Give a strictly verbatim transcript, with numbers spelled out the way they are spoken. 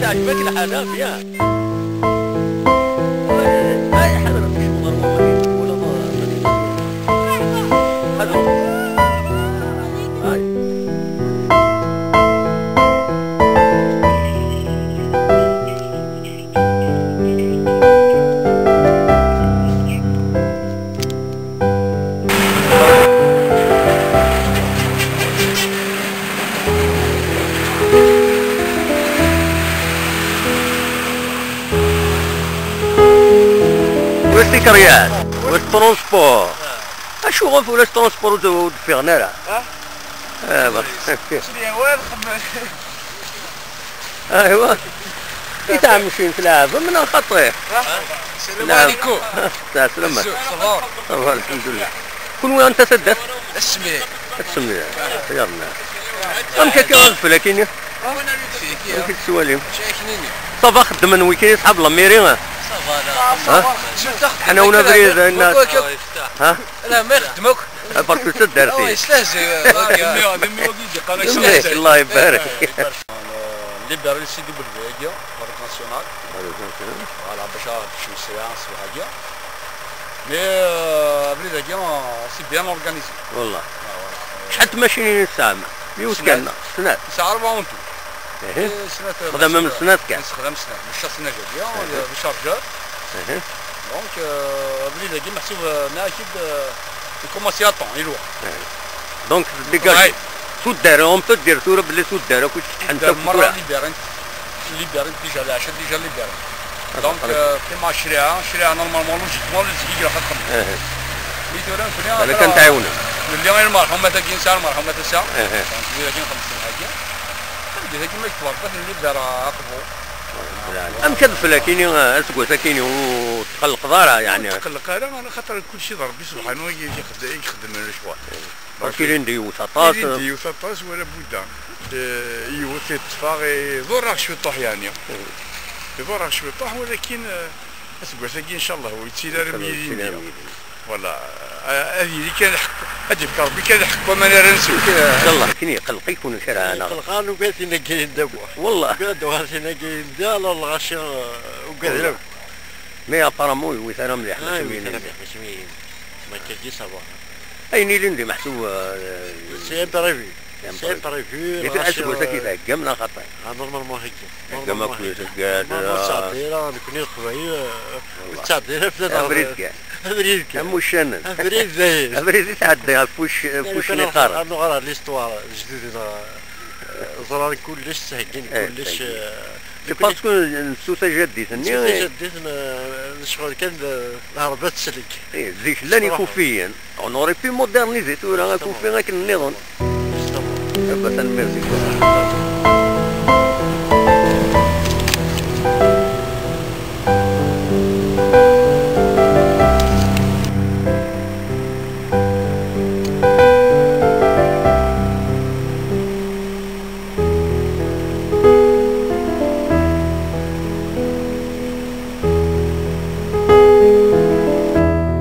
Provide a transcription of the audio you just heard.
تعجبك الحالة؟ بيان. هاي حضرة الشغل، ولا ما، ما، هذا هو. هاي. واش تكريات؟ واش ترونسبور؟ اشو غف ولا ترونسبور ود-، ودفيغنا راه؟ اه؟ اه، بس. شنو هو الخدمة؟ ايوا. يتعمشين في العافية من الخطير. السلام عليكم. تاع السلامة. صافا؟ صافا، الحمد لله. كون وين انت تدف؟ السمير. السمير. يلا. ام كاكا غزف لكن. ام كاك سواليم. صافا خدم من ويكين صحاب لاميري، ها؟ صافا، لا. ها؟ حنا ونا بريد، الناس. ها؟ لا، ما يخدمك. برك تدرتي. هو يستهزئ. يستهزئ. الله يبارك. Libéré le C W هاكيا، la route nationale. Voilà، باش تكشم السيانس وهاكيا. Mais، آه، abrid هاكيا، c'est bien organisé. والله. آه، voilà. شحال تماشينين الساعة؟ يوت كان سنات. ساعة أربعة وانتو. إيه. إيه، سنات. خدام من سنات كان. خدام سنات. مش سنة جاية، إيه. Le chargeur. إيه. Donc، آه، abrid هاكيا محسوب، آه، ما أكيد، آه، يكومونسي à temps، يلوى. إيه. Donc، ديجاجي. تو دار، اون بو دير ثورة بلي تو دار، كنت تحنت مرة كورة. Libéré، libéré déjà، العشاء déjà libéré. Donc، آه، كيما الشريعة، الشريعة normalement logiquement لازم يجرى خاطر. إيه. مي ثورة نكون أنا كان تعاونها. اللي غير مرحومة تاكين ساعة، مرحومة تسعة. إيه. Donc، إذا كان خمس الحاجة. تبدي هاكي ما يتوقف، اللي دار عقبه. أم كذا فلاكيني، آه، أسقو ساكيني وتقلق دارها، يعني. تقلق، أنا، أنا خاطر كل شيء ضربي سبحانه يخد-، يخدم من الشوار. Donc، كاين اللي يوث عطاس. كاين اللي يوث عطاس ولا بد. آه، يوث يطفى، يضر شوي طاح يعني. يضر شوي طاح، ولكن، آه، أسقو ساكي إن شاء الله هو يتسير إن شاء الله يتسير ميديا. Voilà. آه، هذه اللي كان الحق، هذه في ربي كان الحق وما نرى نسوي. إن شاء الله كاين يقلق يكون كره أنا. يقلق أنا وقالت لنا كاين دابا. والله. قالت لنا كاين دابا، لا، لا، غاشي، آه، وقال والله. لك. Mais apparemment يوث أنا مليح، آه، ماشي يوث مين. أنا مليح، ماشي مين. ما كاينش صافا. أين اللي ندي محسوب، آه، C'est imprévu. C'est imprévu. C'est imprévu، لكن غاشي، أسوأ تاكي آه، تهجم لا خطأ. آه، normalement هجم. هجم normalement كويس، هجم. هجم. Normalement آه. التعديلة، نكوني القبايل، آه، والله. التعديلة في الأرض. أبريد كاع. أبريد كاع. أم وشنن. أبريد زايد. أبريد يتعدى، فوش، يعني فوش كان نقرا. نقرا l'histoire، جدودنا زران كلش، سهقين إيه، كلش، سهقين. آه، C'est parce que نسوسة جديد، نسوسة إيه. جديد، ن-، نشغل كان ال-، الهربة تسلك. إيه، زيك لاني كوفيين. On aurait pu moderniser ثورة، كوفي غير كنيضن. أبدا، merci.